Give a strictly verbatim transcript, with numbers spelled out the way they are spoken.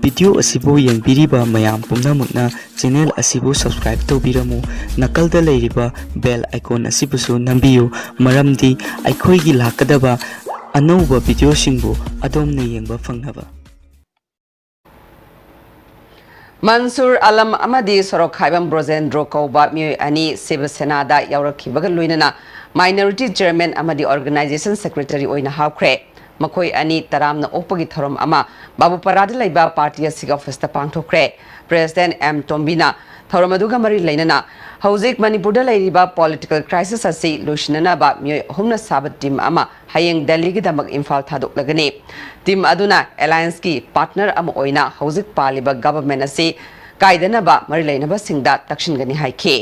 Video ꯑꯁꯤꯕꯨ ꯌꯦꯡꯕꯤꯔꯤꯕ ꯃꯌꯥꯝ ꯄꯨꯝꯅꯃꯛꯅ ꯆꯦꯅꯦꯜ ꯑꯁꯤꯕꯨ ꯁꯕꯁꯀ꯭ꯔꯥꯏꯕ ꯇꯧꯕꯤꯔꯝꯃꯨ꯫ ꯅꯥꯀꯜꯗ ꯂꯩꯔꯤꯕ ꯕꯦꯜ ꯑꯥꯏꯀꯣꯟ ꯑꯁꯤꯕꯨꯁꯨ ꯅꯝꯕꯤꯌꯨ, ꯃꯔꯝꯗꯤ ꯑꯩꯈꯣꯏꯒꯤ ꯂꯥꯛꯀꯗꯕ ꯑꯅꯧꯕ ꯚꯤꯗꯤꯑꯣꯁꯤꯡꯕꯨ ꯑꯗꯣꯝꯅ ꯌꯦꯡꯕ ꯐꯪꯅꯕ꯫ ꯃꯟꯁꯨꯔ ꯑꯂꯝ ꯑꯃꯗꯤ ꯁꯣꯔꯣꯛꯈꯥꯏꯕꯝ ꯕ꯭ꯔꯣꯖꯦꯟꯗ꯭ꯔꯣ ꯀꯧꯕ ꯃꯤꯑꯣꯏ ꯑꯅꯤ ꯁꯤꯕ ꯁꯦꯅꯥꯗ ꯌꯥꯎꯔꯛꯈꯤꯕꯒ ꯂꯣꯏꯅꯅ ꯃꯥꯏꯅꯣꯔꯤꯇꯤ ꯆꯤꯌꯔꯃꯦꯟ ꯑꯃꯗꯤ ꯑꯣꯔꯒꯅꯥꯏꯖꯦꯁꯟ ꯁꯦꯀ꯭ꯔꯦꯇꯔꯤ ꯑꯣꯏꯅ ꯍꯥꯞꯈ꯭ꯔꯦ꯫ ꯃꯈꯣꯏ ꯑꯅꯤ ꯇꯔꯥꯝꯅ ꯑꯣꯛꯄꯒꯤ ꯊꯧꯔꯝ ꯑꯃ ꯕꯥꯕꯨꯄꯥꯔꯥꯗ ꯂꯩꯕ ꯄꯥꯔꯇꯤ ꯑꯁꯤꯒꯤ ꯑꯣꯐꯤꯁꯇ ꯄꯥꯡꯊꯣꯛꯈ꯭ꯔꯦ꯫ ꯄ꯭ꯔꯦꯁꯤꯗꯦꯟꯠ ꯑꯦꯝ ꯇꯣꯝꯕꯤꯅ ꯊꯧꯔꯝ ꯑꯗꯨꯒ ꯃꯔꯤ ꯂꯩꯅꯅ ꯍꯧꯖꯤꯛ ꯃꯅꯤꯄꯨꯔꯗ ꯂꯩꯔꯤꯕ ꯄꯣꯂꯤꯇꯤꯀꯦꯜ ꯀ꯭ꯔꯥꯏꯁꯤꯁ ꯑꯁꯤ ꯂꯣꯏꯁꯤꯟꯅꯅꯕ ꯃꯤꯑꯣꯏ ꯑꯍꯨꯝꯅ ꯁꯥꯕ ꯇꯤꯝ ꯑꯃ ꯍꯌꯦꯡ ꯗꯦꯜꯂꯤꯒꯤꯗꯃꯛ ꯏꯝꯐꯥꯜ ꯊꯥꯗꯣꯛꯂꯒꯅꯤ꯫ ꯇꯤꯝ ꯑꯗꯨꯅ ꯑꯦꯂꯥꯌꯟꯁꯀꯤ ꯄꯥꯔꯠꯅꯔ ꯑꯃ ꯑꯣꯏꯅ ꯍꯧꯖꯤꯛ ꯄꯥꯜꯂꯤꯕ ꯒꯚꯔꯟꯃꯦꯟꯠ ꯑꯁꯤ ꯀꯥꯏꯗꯅꯕ ꯃꯔꯤ ꯂꯩꯅꯕꯁꯤꯡꯗ ꯇꯛꯁꯤꯟꯒꯅꯤ ꯍꯥꯏꯈꯤ꯫